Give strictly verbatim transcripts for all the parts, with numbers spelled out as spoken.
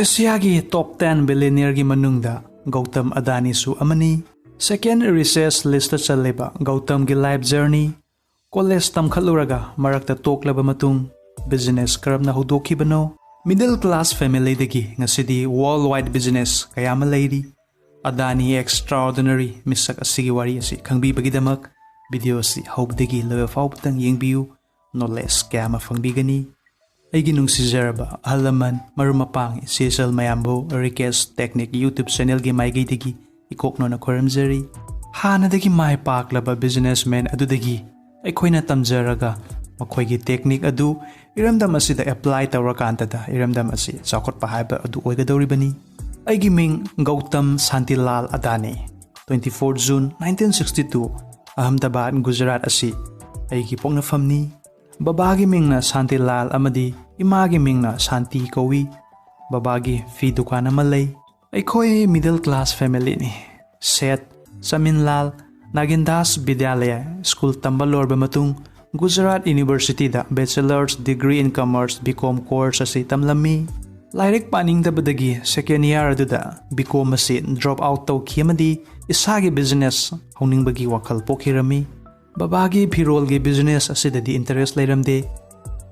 ꯑꯦꯁꯤꯌꯥꯒꯤ ꯇꯣꯞ ten ꯕꯤꯂꯤꯅꯤꯌꯔꯒꯤ ꯃꯅꯨꯡꯗ ꯒꯧꯇꯝ ꯑꯗꯥꯅꯤꯁꯨ ꯑꯃꯅꯤ꯫ ꯁꯦꯀꯦꯟ ꯔꯤꯆꯦꯁ list ꯆꯜꯂꯤꯕ ꯒꯧꯇꯝꯒꯤ life journey, college ꯇꯝꯈꯠꯂꯨꯔꯒ ꯃꯔꯛꯇ ꯇꯣꯛꯂꯕ ꯃꯇꯨꯡ ꯕꯤꯖꯤꯅꯦꯁ ꯀꯔꯝꯅ ꯍꯧꯗꯣꯛꯈꯤꯕꯅꯣ, ꯃꯤꯗꯜ ꯀ꯭ꯂꯥꯁ ꯐꯦꯃꯤꯂꯤꯗꯒꯤ ꯉꯁꯤꯗꯤ ꯋꯥꯔꯜ ꯋꯥꯏꯗ ꯕꯤꯖꯤꯅꯦꯁ ꯀꯌꯥ ꯑꯃ ꯂꯩꯔꯤ꯫ ꯑꯗꯥꯅꯤ ꯑꯦꯛꯁꯇ꯭ꯔꯥꯑꯣꯔꯗꯤꯅꯔꯤ ꯃꯤꯁꯛ ꯑꯁꯤꯒꯤ ꯋꯥꯔꯤ ꯑꯁꯤ ꯈꯪꯕꯤꯕꯒꯤꯗꯃꯛ ꯚꯤꯗꯤꯑꯣ ꯑꯁꯤ ꯍꯧꯕꯗꯒꯤ ꯂꯣꯏꯕ ꯐꯥꯎꯕꯇꯪ ꯌꯦꯡꯕꯤꯌꯨ꯫ ꯅꯣꯂꯦꯖ ꯀꯌꯥ ꯑꯃ ꯐꯪꯕꯤꯒꯅꯤ꯫ ꯑꯩꯒꯤ ꯅꯨꯡꯁꯤꯖꯔꯕ ꯑꯍꯜ ꯂꯃꯟ, ꯃꯔꯨꯞ ꯃꯄꯥꯡ, ꯏꯆꯦ ꯏꯆꯜ ꯃꯌꯥꯝꯕꯨ ꯔꯤꯀꯦꯁ ꯇꯦꯛꯅꯤꯛ YouTube ꯆꯦꯅꯦꯜꯒꯤ ꯃꯥꯏꯀꯩꯗꯒꯤ ꯏꯀꯣꯛꯅꯣꯅ ꯈꯣꯏꯔꯝꯖꯔꯤ꯫ ꯍꯥꯟꯅꯗꯒꯤ ꯃꯥꯏ ꯄꯥꯛꯂꯕ ꯕꯤꯖꯤꯅꯦꯁꯃꯦꯟ ꯑꯗꯨꯗꯒꯤ ꯑꯩꯈꯣꯏꯅ ꯇꯝꯖꯔꯒ ꯃꯈꯣꯏꯒꯤ ꯇꯦꯛꯅꯤꯛ ꯑꯗꯨ ꯏꯔꯝꯗꯝ ꯑꯁꯤꯗ ꯑꯦꯄ꯭ꯂꯥꯏ ꯇꯧꯔꯀꯥꯟꯗꯗ ꯏꯔꯝꯗꯝ ꯑꯁꯤ ꯆꯥꯎꯈꯠꯄ ꯍꯥꯏꯕ ꯑꯗꯨ ꯑꯣꯏꯒꯗꯧꯔꯤꯕꯅꯤ꯫ ꯑꯩꯒꯤ ꯃꯤꯡ ꯒꯧꯇꯝ ꯁꯥꯟꯇꯤꯂꯥꯜ ꯑꯗꯥꯅꯤ꯫ Twenty four June nineteen sixty two, Ahmedabad, Gujarat ꯑꯁꯤ ꯑꯩꯒꯤ ꯄꯣꯛꯅꯐꯝꯅꯤ꯫ ꯕꯕꯥꯒꯤ ꯃꯤꯡꯅ ꯁꯥꯟꯇꯤꯂꯥꯜ ꯑꯃꯗꯤ ꯏꯃꯥꯒꯤ ꯃꯤꯡꯅ ꯁꯥꯟꯇꯤ ꯀꯧꯏ꯫ ꯕꯕꯥꯒꯤ ꯐꯤ ꯗꯨꯀꯥꯟ ꯑꯃ ꯂꯩ꯫ ꯑꯩꯈꯣꯏ ꯃꯤꯗꯜ ꯀ꯭ꯂꯥꯁ ꯐꯦꯃꯤꯂꯤꯅꯤ꯫ ꯁꯦꯠ ꯆꯃꯤꯟꯂꯥꯜ ꯅꯥꯒꯦꯟꯗꯥꯁ ꯕꯤꯗ꯭ꯌꯥꯂꯌ ꯁ꯭ꯀꯨꯜ ꯇꯝꯕ ꯂꯣꯏꯔꯕ ꯃꯇꯨꯡ ꯒꯨꯖꯔꯥꯠ ꯌꯨꯅꯤꯚꯔꯁꯤꯇꯤꯗ Bachelor's Degree in Commerce, B Com course ꯑꯁꯤ ꯇꯝꯂꯝꯃꯤ꯫ ꯂꯥꯏꯔꯤꯛ ꯄꯥꯅꯤꯡꯗꯕꯗꯒꯤ ꯁꯦꯀꯦꯟ ꯏꯌꯥꯔ ꯑꯗꯨꯗ B Com ꯑꯁꯤ ꯗ꯭ꯔꯣꯞ ꯑꯥꯎꯠ ꯇꯧꯈꯤ ꯑꯃꯗꯤ ꯏꯁꯥꯒꯤ ꯕꯤꯖꯤꯅꯦꯁ ꯍꯧꯅꯤꯡꯕꯒꯤ ꯋꯥꯈꯜ ꯄꯣꯛꯈꯤꯔꯝꯃꯤ꯫ ꯕꯕꯥꯒꯤ ꯐꯤꯔꯣꯜꯒꯤ ꯕꯤꯖꯤꯅꯦꯁ ꯑꯁꯤꯗꯗꯤ ꯏꯟꯇꯔꯦꯁ ꯂꯩꯔꯝꯗꯦ꯫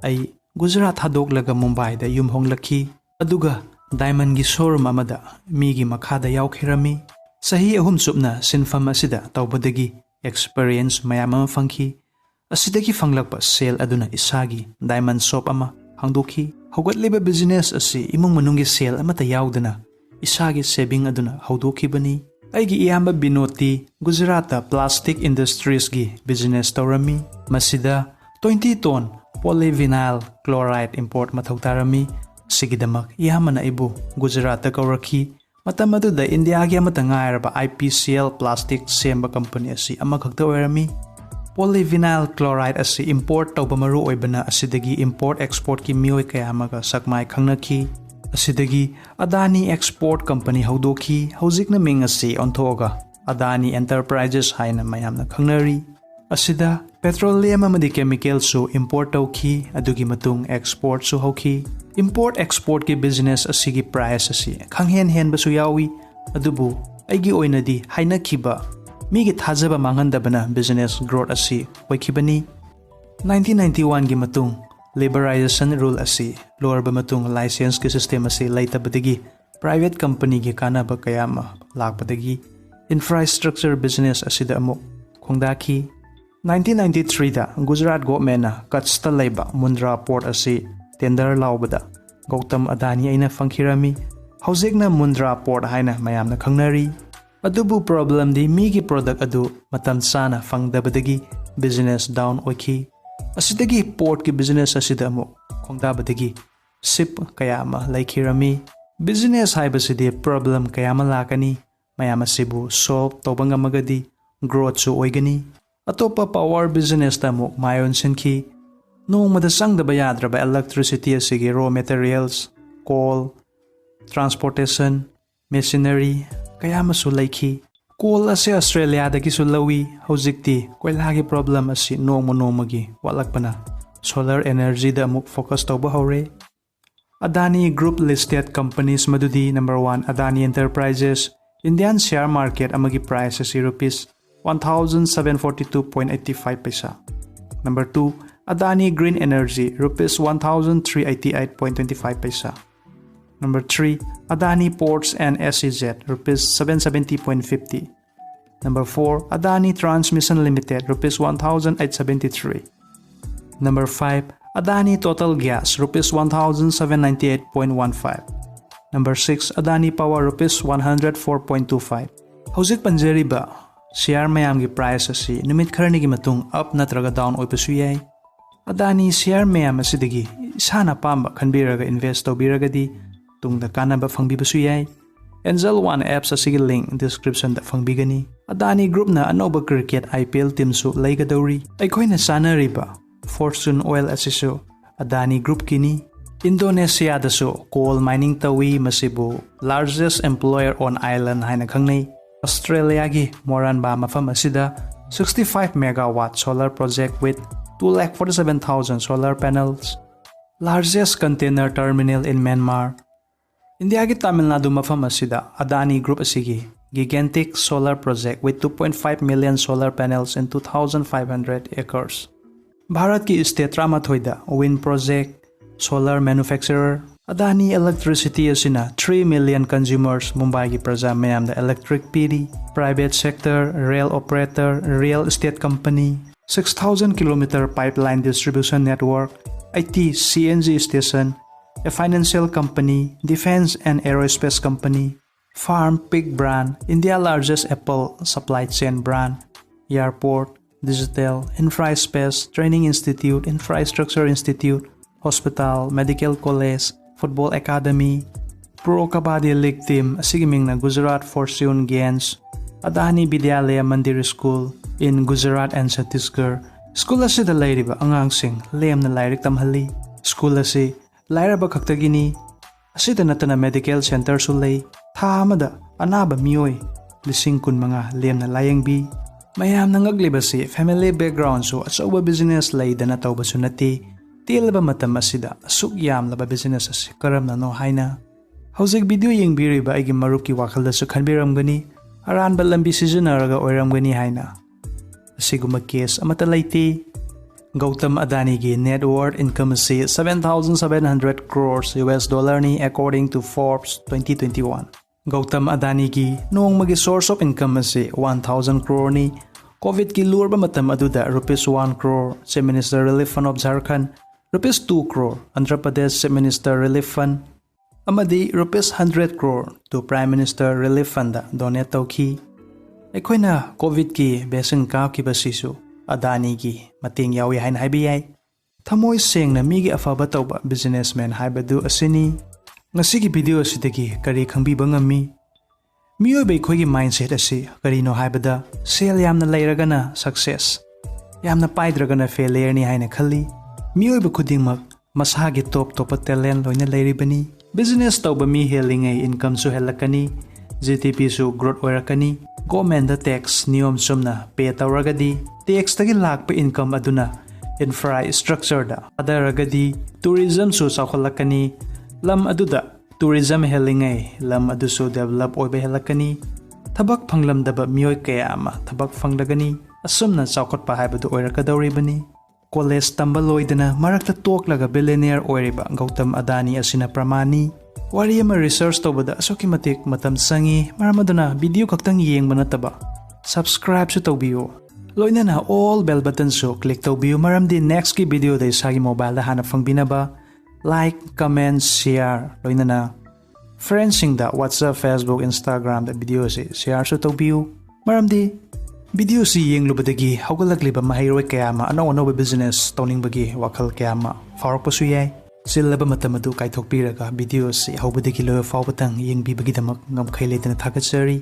ꯑꯩ ꯒꯨꯖꯔꯥꯠ ꯊꯥꯗꯣꯛꯂꯒ ꯃꯨꯝꯕꯥꯏꯗ ꯌꯨꯝ ꯍꯣꯡꯂꯛꯈꯤ, ꯑꯗꯨꯒ ꯗꯥꯏꯃꯟꯒꯤ ꯁꯣꯔꯨꯝ ꯑꯃꯗ ꯃꯤꯒꯤ ꯃꯈꯥꯗ ꯌꯥꯎꯈꯤꯔꯝꯃꯤ꯫ ꯆꯍꯤ ꯑꯍꯨꯝ ꯆꯨꯞꯅ ꯁꯤꯟꯐꯝ ꯑꯁꯤꯗ ꯇꯧꯕꯗꯒꯤ ꯑꯦꯛꯁꯄꯔꯤꯌꯦꯟꯁ ꯃꯌꯥꯝ ꯑꯃ ꯐꯪꯈꯤ꯫ ꯑꯁꯤꯗꯒꯤ ꯐꯪꯂꯛꯄ ꯁꯦꯜ ꯑꯗꯨꯅ ꯏꯁꯥꯒꯤ ꯗꯥꯏꯃꯟ ꯁꯣꯞ ꯑꯃ ꯍꯥꯡꯗꯣꯛꯈꯤ꯫ ꯍꯧꯒꯠꯂꯤꯕ ꯕꯤꯖꯤꯅꯦꯁ ꯑꯁꯤ ꯏꯃꯨꯡ ꯃꯅꯨꯡꯒꯤ ꯁꯦꯜ ꯑꯃꯠꯇ ꯌꯥꯎꯗꯅ ꯏꯁꯥꯒꯤ ꯁꯦꯚꯤꯡ ꯑꯗꯨꯅ ꯍꯧꯗꯣꯛꯈꯤꯕꯅꯤ꯫ ꯑꯩꯒꯤ ꯏꯌꯥꯝꯕ ꯕꯤꯅꯣꯗꯇꯤ ꯒꯨꯖꯔꯥꯠꯇ ꯄ꯭ꯂꯥꯁꯇꯤꯛ ꯏꯟꯗꯁꯇ꯭ꯔꯤꯁꯀꯤ ꯕꯤꯖꯤꯅꯦꯁ ꯇꯧꯔꯝꯃꯤ꯫ ꯃꯁꯤꯗ twenty ton polyvinyl chloride import ꯃꯊꯧ ꯇꯥꯔꯝꯃꯤ꯫ ꯑꯁꯤꯒꯤꯗꯃꯛ ꯏꯌꯥꯝꯕꯅ ꯑꯩꯕꯨ ꯒꯨꯖꯔꯥꯠꯇ ꯀꯧꯔꯛꯈꯤ꯫ ꯃꯇꯝ ꯑꯗꯨꯗ ꯏꯟꯗꯤꯌꯥꯒꯤ ꯑꯃꯠꯇ ꯉꯥꯏꯔꯕ I P C L plastic ꯁꯦꯝꯕ ꯀꯝꯄꯅꯤ ꯑꯁꯤ ꯑꯃꯈꯛꯇ ꯑꯣꯏꯔꯝꯃꯤ꯫ Polyvinyl chloride ꯑꯁꯤ ꯏꯝꯄꯣꯔꯠ ꯇꯧꯕ ꯃꯔꯨ ꯑꯣꯏꯕꯅ ꯑꯁꯤꯗꯒꯤ ꯏꯝꯄꯣꯔꯠ ꯑꯦꯛꯁꯄꯣꯔꯠꯀꯤ ꯃꯤꯑꯣꯏ ꯀꯌꯥ ꯑꯃꯒ ꯁꯛꯃꯥꯏ ꯈꯪꯅꯈꯤ꯫ ꯑꯁꯤꯗꯒꯤ ꯑꯗꯥꯅꯤ ꯑꯦꯛꯁꯄꯣꯔꯠ ꯀꯝꯄꯅꯤ ꯍꯧꯗꯣꯛꯈꯤ꯫ ꯍꯧꯖꯤꯛꯅ ꯃꯤꯡ ꯑꯁꯤ ꯑꯣꯟꯊꯣꯛꯑꯒ ꯑꯗꯥꯅꯤ ꯑꯦꯟꯇꯔꯄ꯭ꯔꯥꯏꯖꯦꯁ ꯍꯥꯏꯅ ꯃꯌꯥꯝꯅ ꯈꯪꯅꯔꯤ꯫ ꯑꯁꯤꯗ petroleum ꯑꯃꯗꯤ chemicalꯁꯨ import ꯇꯧꯈꯤ꯫ ꯑꯗꯨꯒꯤ ꯃꯇꯨꯡ exportꯁꯨ ꯍꯧꯈꯤ꯫ Import exportꯀꯤ business ꯑꯁꯤꯒꯤ price ꯑꯁꯤ ꯈꯪꯍꯦꯟ ꯍꯦꯟꯕꯁꯨ ꯌꯥꯎꯏ꯫ ꯑꯗꯨꯕꯨ ꯑꯩꯒꯤ ꯑꯣꯏꯅꯗꯤ ꯍꯥꯏꯅꯈꯤꯕ ꯃꯤꯒꯤ ꯊꯥꯖꯕ ꯃꯥꯡꯍꯟꯗꯕꯅ business growth ꯑꯁꯤ ꯑꯣꯏꯈꯤꯕꯅꯤ꯫ Nineteen ninety oneꯒꯤ ꯃꯇꯨꯡ liberalization rule ꯑꯁꯤ ꯂꯣꯏꯔꯕ ꯃꯇꯨꯡ licenseꯀꯤ system ꯑꯁꯤ ꯂꯩꯇꯕꯗꯒꯤ private companyꯒꯤ ꯀꯥꯟꯅꯕ ꯀꯌꯥ ꯑꯃ ꯂꯥꯛꯄꯗꯒꯤ infrastructure business ꯑꯁꯤꯗ ꯑꯃꯨꯛ ꯈꯣꯡꯗꯥꯈꯤ꯫ Nineteen ninety threeꯗ Gujarat governmentꯅ Kutchꯇ ꯂꯩꯕ Mundra port ꯑꯁꯤ tender ꯂꯥꯎꯕꯗ Gautam Adani ꯑꯩꯅ ꯐꯪꯈꯤꯔꯝꯃꯤ꯫ ꯍꯧꯖꯤꯛꯅ Mundra port ꯍꯥꯏꯅ ꯃꯌꯥꯝꯅ ꯈꯪꯅꯔꯤ꯫ ꯑꯗꯨꯕꯨ problemꯗꯤ ꯃꯤꯒꯤ product ꯑꯗꯨ ꯃꯇꯝ ꯆꯥꯅ ꯐꯪꯗꯕꯗꯒꯤ business down ꯑꯣꯏꯈꯤ꯫ ꯑꯁꯤꯗꯒꯤ portꯀꯤ business ꯑꯁꯤꯗ ꯑꯃꯨꯛ ꯈꯣꯡꯗꯥꯕꯗꯒꯤ ship ꯀꯌꯥ ꯑꯃ ꯂꯩꯈꯤꯔꯝꯃꯤ꯫ Business ꯍꯥꯏꯕꯁꯤꯗꯤ problem ꯀꯌꯥ ꯑꯃ ꯂꯥꯛꯀꯅꯤ꯫ ꯃꯌꯥꯝ ꯑꯁꯤꯕꯨ solve ꯇꯧꯕ ꯉꯝꯃꯒꯗꯤ growthꯁꯨ ꯑꯣꯏꯒꯅꯤ꯫ ꯑꯇꯣꯞꯄ power businessꯇ ꯑꯃꯨꯛ ꯃꯥꯏ ꯑꯣꯟꯁꯤꯟꯈꯤ꯫ ꯅꯣꯡꯃꯗ ꯆꯪꯗꯕ ꯌꯥꯗ꯭ꯔꯕ electricity ꯑꯁꯤꯒꯤ raw materials, coal, transportation, machinery ꯀꯌꯥ ꯑꯃꯁꯨ ꯂꯩꯈꯤ꯫ Coal ꯑꯁꯤ Australiaꯗꯒꯤꯁꯨ ꯂꯧꯏ꯫ ꯍꯧꯖꯤꯛꯇꯤ ꯀꯣꯏꯂꯥꯒꯤ problem ꯑꯁꯤ ꯅꯣꯡꯃ ꯅꯣꯡꯃꯒꯤ ꯋꯥꯠꯂꯛꯄꯅ solar energyꯗ ꯑꯃꯨꯛ focus ꯇꯧꯕ ꯍꯧꯔꯦ꯫ Adani Group listed companies ꯃꯗꯨꯗꯤ number one Adani Enterprises, Indian share market ꯑꯃꯒꯤ price ꯑꯁꯤ rupees one thousand seven forty two point eighty five paisa. Number two Adani Green Energy, rupees one thousand three eighty eight point twenty five paisa. Number three Adani Ports and SEZ, rupees seven seventy point fifty. Number four Adani Transmission Limited, rupees one thousand eight seventy three. Number five Adani Total Gas, rupees one thousand seven ninety eight point one five. Number six Adani Power, rupees one hundred four point two five. ꯍꯧꯖꯤꯛ ꯄꯟꯖꯔꯤꯕ share ꯃꯌꯥꯝꯒꯤ price ꯑꯁꯤ ꯅꯨꯃꯤꯠ ꯈꯔꯅꯤꯒꯤ ꯃꯇꯨꯡ up ꯅꯠꯇ꯭ꯔꯒ down ꯑꯣꯏꯕꯁꯨ ꯌꯥꯏ꯫ Adani share ꯃꯌꯥꯝ ꯑꯁꯤꯗꯒꯤ ꯏꯁꯥꯅ ꯑꯄꯥꯝꯕ ꯈꯟꯕꯤꯔꯒ invest ꯇꯧꯕꯤꯔꯒꯗꯤ ꯇꯨꯡꯗ ꯀꯥꯟꯅꯕ ꯐꯪꯕꯤꯕꯁꯨ ꯌꯥꯏ꯫ Angel One apps ꯑꯁꯤꯒꯤ link descriptionꯗ ꯐꯪꯕꯤꯒꯅꯤ꯫ Adani Groupꯅ ꯑꯅꯧꯕ cricket IPL teamꯁꯨ ꯂꯩꯒꯗꯧꯔꯤ꯫ ꯑꯩꯈꯣꯏꯅ ꯆꯥꯅꯔꯤꯕ Fortune Oil ꯑꯁꯤꯁꯨ Adani Groupꯀꯤꯅꯤ꯫ Indonesiaꯗꯁꯨ coal mining ꯇꯧꯏ꯫ ꯃꯁꯤꯕꯨ largest employer on island ꯍꯥꯏꯅ ꯈꯪꯅꯩ꯫ Australiaꯒꯤ ꯃꯣꯔꯥꯟꯕꯥ ꯃꯐꯝ ꯑꯁꯤꯗ sixty-five megawatt solar project with two lakh forty-seven thousand solar panels, largest container terminal in Myanmar. ꯏꯟꯗꯤꯌꯥꯒꯤ ꯇꯥꯃꯤꯜ ꯅꯥꯗꯨ ꯃꯐꯝ ꯑꯁꯤꯗ ꯑꯗꯥꯅꯤ ꯒ꯭ꯔꯨꯞ ꯑꯁꯤꯒꯤ gigantic solar project with two point five million solar panels in two thousand five hundred acres. ꯚꯥꯔꯠꯀꯤ state ꯇꯔꯥꯃꯥꯊꯣꯏꯗ wind project, solar manufacturer, Adani electricity ꯑꯁꯤꯅ three million consumers ꯃꯨꯝꯕꯥꯏꯒꯤ ꯄ꯭ꯔꯖꯥ ꯃꯌꯥꯝꯗ electric ꯄꯤꯔꯤ꯫ Private sector, rail operator, real estate company, six thousand kilometer pipeline distribution network, eighty C N G station, a financial company, defense and aerospace company, farm, pig brand, India largest apple supply chain brand, airport, digital, infra space, training institute, infrastructure institute, hospital, medical college, football academy, pro kabaddi league team ꯑꯁꯤꯒꯤ ꯃꯤꯡꯅ Gujarat Fortune Games, Adani Vidyalaya Mandir School in Gujarat and Chhattisgarh. School ꯑꯁꯤꯗ ꯂꯩꯔꯤꯕ ꯑꯉꯥꯡꯁꯤꯡ ꯂꯦꯝꯅ ꯂꯥꯏꯔꯤꯛ ꯇꯝꯍꯜꯂꯤ꯫ School ꯑꯁꯤ ꯂꯥꯏꯔꯕ ꯈꯛꯇꯒꯤꯅꯤ꯫ ꯑꯁꯤꯗ ꯅꯠꯇꯅ medical centerꯁꯨ ꯂꯩ꯫ ꯊꯥ ꯑꯃꯗ ꯑꯅꯥꯕ ꯃꯤꯑꯣꯏ ꯂꯤꯁꯤꯡ ꯀꯨꯟꯃꯉꯥ ꯂꯦꯝꯅ ꯂꯥꯌꯦꯡꯕꯤ꯫ ꯃꯌꯥꯝꯅ ꯉꯛꯂꯤꯕꯁꯤ family backgroundꯁꯨ ꯑꯆꯧꯕ business ꯂꯩꯗꯅ ꯇꯧꯕꯁꯨ ꯅꯠꯇꯦ꯫ ꯇꯦꯜꯂꯕ ꯃꯇꯝ ꯑꯁꯤꯗ ꯑꯁꯨꯛ ꯌꯥꯝꯂꯕ business ꯑꯁꯤ ꯀꯔꯝꯅꯅꯣ ꯍꯥꯏꯅ꯫ ꯍꯧꯖꯤꯛ video ꯌꯦꯡꯕꯤꯔꯤꯕ ꯑꯩꯒꯤ ꯃꯔꯨꯞꯀꯤ ꯋꯥꯈꯜꯗꯁꯨ ꯈꯟꯕꯤꯔꯝꯒꯅꯤ, ꯑꯔꯥꯟꯕ ꯂꯝꯕꯤ ꯁꯤꯖꯤꯟꯅꯔꯒ ꯑꯣꯏꯔꯝꯒꯅꯤ ꯍꯥꯏꯅ꯫ ꯑꯁꯤꯒꯨꯝꯕ case ꯑꯃꯠꯇ ꯂꯩꯇꯦ꯫ ꯒꯧꯇꯝ ꯑꯗꯥꯅꯤꯒꯤ net worth income ꯑꯁꯤ seven thousand seven hundred crores U S dollarꯅꯤ, according to Forbes twenty twenty-one꯫ Gautam ꯑꯗꯥꯅꯤꯒꯤ ꯅꯣꯡꯃꯒꯤ source of income ꯑꯁꯤ one thousand croreꯅꯤ꯫ COVIDꯀꯤ ꯂꯨꯔꯕ ꯃꯇꯝ ꯑꯗꯨꯗ rupees one crore Chief Minister Relief Fund of Jharkhand, rupees two crore Andhra Pradesh Chief Minister Relief Fund, ꯑꯃꯗꯤ rupees hundred crore to Prime Minister Relief Fundꯗ donate ꯇꯧꯈꯤ꯫ ꯑꯩꯈꯣꯏꯅ COVIDꯀꯤ vaccine ꯀꯥꯞꯈꯤꯕꯁꯤꯁꯨ ꯑꯗꯥꯅꯤꯒꯤ ꯃꯇꯦꯡ ꯌꯥꯎꯏ ꯍꯥꯏꯅ ꯍꯥꯏꯕ ꯌꯥꯏ꯫ ꯊꯃꯣꯏ ꯁꯦꯡꯅ ꯃꯤꯒꯤ ꯑꯐꯕ ꯇꯧꯕ businessman ꯍꯥꯏꯕꯗꯨ ꯑꯁꯤꯅꯤ꯫ ꯉꯁꯤꯒꯤ video ꯑꯁꯤꯗꯒꯤ ꯀꯔꯤ ꯈꯪꯕꯤꯕ ꯉꯝꯃꯤ? ꯃꯤꯑꯣꯏꯕ ꯑꯩꯈꯣꯏꯒꯤ mindset ꯑꯁꯤ ꯀꯔꯤꯅꯣ ꯍꯥꯏꯕꯗ, ꯁꯦꯜ ꯌꯥꯝꯅ ꯂꯩꯔꯒꯅ success, ꯌꯥꯝꯅ ꯄꯥꯏꯗ꯭ꯔꯒꯅ failureꯅꯤ ꯍꯥꯏꯅ ꯈꯜꯂꯤ꯫ ꯃꯤꯑꯣꯏꯕ ꯈꯨꯗꯤꯡꯃꯛ ꯃꯁꯥꯒꯤ ꯇꯣꯞ ꯇꯣꯞꯄ talent ꯂꯣꯏꯅ ꯂꯩꯔꯤꯕꯅꯤ꯫ Business ꯇꯧꯕ ꯃꯤ ꯍꯦꯜꯂꯤꯉꯩ incomeꯁꯨ ꯍꯦꯜꯂꯛꯀꯅꯤ꯫ ꯖꯤ ꯗꯤ ꯄꯤꯁꯨ ꯒ꯭ꯔꯣꯠ ꯑꯣꯏꯔꯛꯀꯅꯤ꯫ ꯒꯣꯔꯃꯦꯟꯗ ꯇꯦꯛꯁ ꯅꯤꯌꯣꯝ ꯆꯨꯝꯅ ꯄꯦ ꯇꯧꯔꯒꯗꯤ, ꯇꯦꯛꯁꯇꯒꯤ ꯂꯥꯛꯄ ꯏꯟꯀꯝ ꯑꯗꯨꯅ ꯏꯟꯐ꯭ꯔꯥ ꯁ꯭ꯇ꯭ꯔꯛꯆꯔꯗ ꯊꯥꯗꯔꯒꯗꯤ, ꯇꯨꯔꯤꯖꯝꯁꯨ ꯆꯥꯎꯈꯠꯂꯛꯀꯅꯤ꯫ ꯂꯝ ꯑꯗꯨꯗ ꯇꯨꯔꯤꯖꯝ ꯍꯦꯜꯂꯤꯉꯩ ꯂꯝ ꯑꯗꯨꯁꯨ ꯗꯦꯕꯂꯞ ꯑꯣꯏꯕ ꯍꯦꯜꯂꯛꯀꯅꯤ꯫ ꯊꯕꯛ ꯐꯪꯂꯝꯗꯕ ꯃꯤꯑꯣꯏ ꯀꯌꯥ ꯑꯃ ꯊꯕꯛ ꯐꯪꯂꯒꯅꯤ꯫ ꯑꯁꯨꯝꯅ ꯆꯥꯎꯈꯠꯄ ꯍꯥꯏꯕꯗꯨ ꯑꯣꯏꯔꯛꯀꯗꯧꯔꯤꯕꯅꯤ꯫ ꯀꯣꯂꯦꯖ ꯇꯝꯕ ꯂꯣꯏꯗꯅ ꯃꯔꯛꯇ ꯇꯣꯛꯂꯒ ꯕꯤꯂꯤꯅꯤꯌꯔ ꯑꯣꯏꯔꯤꯕ ꯒꯧꯇꯝ ꯑꯗꯥꯅꯤ ꯑꯁꯤꯅ ꯄ꯭ꯔꯃꯥꯟꯅꯤ꯫ ꯋꯥꯔꯤ ꯑꯃ ꯔꯤꯁꯔꯆ ꯇꯧꯕꯗ ꯑꯁꯨꯛꯀꯤ ꯃꯇꯤꯛ ꯃꯇꯝ ꯆꯪꯏ, ꯃꯔꯝ ꯑꯗꯨꯅ ꯚꯤꯗꯤꯑꯣ ꯈꯛꯇꯪ ꯌꯦꯡꯕ ꯅꯠꯇꯕ ꯁꯕꯁꯀ꯭ꯔꯥꯏꯕꯁꯨ ꯇꯧꯕꯤꯌꯨ꯫ ꯂꯣꯏꯅꯅ ꯑꯣꯜ ꯕꯦꯜ ꯕꯇꯟꯁꯨ ꯀ꯭ꯂꯤꯛ ꯇꯧꯕꯤꯌꯨ, ꯃꯔꯝꯗꯤ ꯅꯦꯛꯁꯀꯤ ꯚꯤꯗꯤꯑꯣꯗ ꯏꯁꯥꯒꯤ ꯃꯣꯕꯥꯏꯜꯗ ꯍꯥꯟꯅ ꯐꯪꯕꯤꯅꯕ ꯂꯥꯏꯛ, ꯀꯃꯦꯟ, ꯁꯤꯌꯥꯔ, ꯂꯣꯏꯅꯅ ꯐ꯭ꯔꯦꯟꯁꯤꯡꯗ WhatsApp, Facebook, Instagramꯗ ꯚꯤꯗꯤꯑꯣ ꯑꯁꯤ ꯁꯤꯌꯥꯔꯁꯨ ꯇꯧꯕꯤꯌꯨ꯫ ꯃꯔꯝꯗꯤ ꯚꯤꯗꯤꯑꯣꯁꯤ ꯌꯦꯡꯂꯨꯕꯗꯒꯤ ꯍꯧꯒꯠꯂꯛꯂꯤꯕ ꯃꯍꯩꯔꯣꯏ ꯀꯌꯥ ꯑꯃ ꯑꯅꯧ ꯑꯅꯧꯕ ꯕꯤꯖꯤꯅꯦꯁ ꯇꯧꯅꯤꯡꯕꯒꯤ ꯋꯥꯈꯜ ꯀꯌꯥ ꯑꯃ ꯐꯥꯎꯔꯛꯄꯁꯨ ꯌꯥꯏ꯫ ꯆꯤꯜꯂꯕ ꯃꯇꯝ ꯑꯗꯨ ꯀꯥꯏꯊꯣꯛꯄꯤꯔꯒ ꯚꯤꯗꯤꯑꯣ ꯑꯁꯤ ꯍꯧꯕꯗꯒꯤ ꯂꯣꯏꯕ ꯐꯥꯎꯕꯇꯪ ꯌꯦꯡꯕꯤꯕꯒꯤꯗꯃꯛ ꯉꯝꯈꯩ ꯂꯩꯇꯅ ꯊꯥꯒꯠꯆꯔꯤ꯫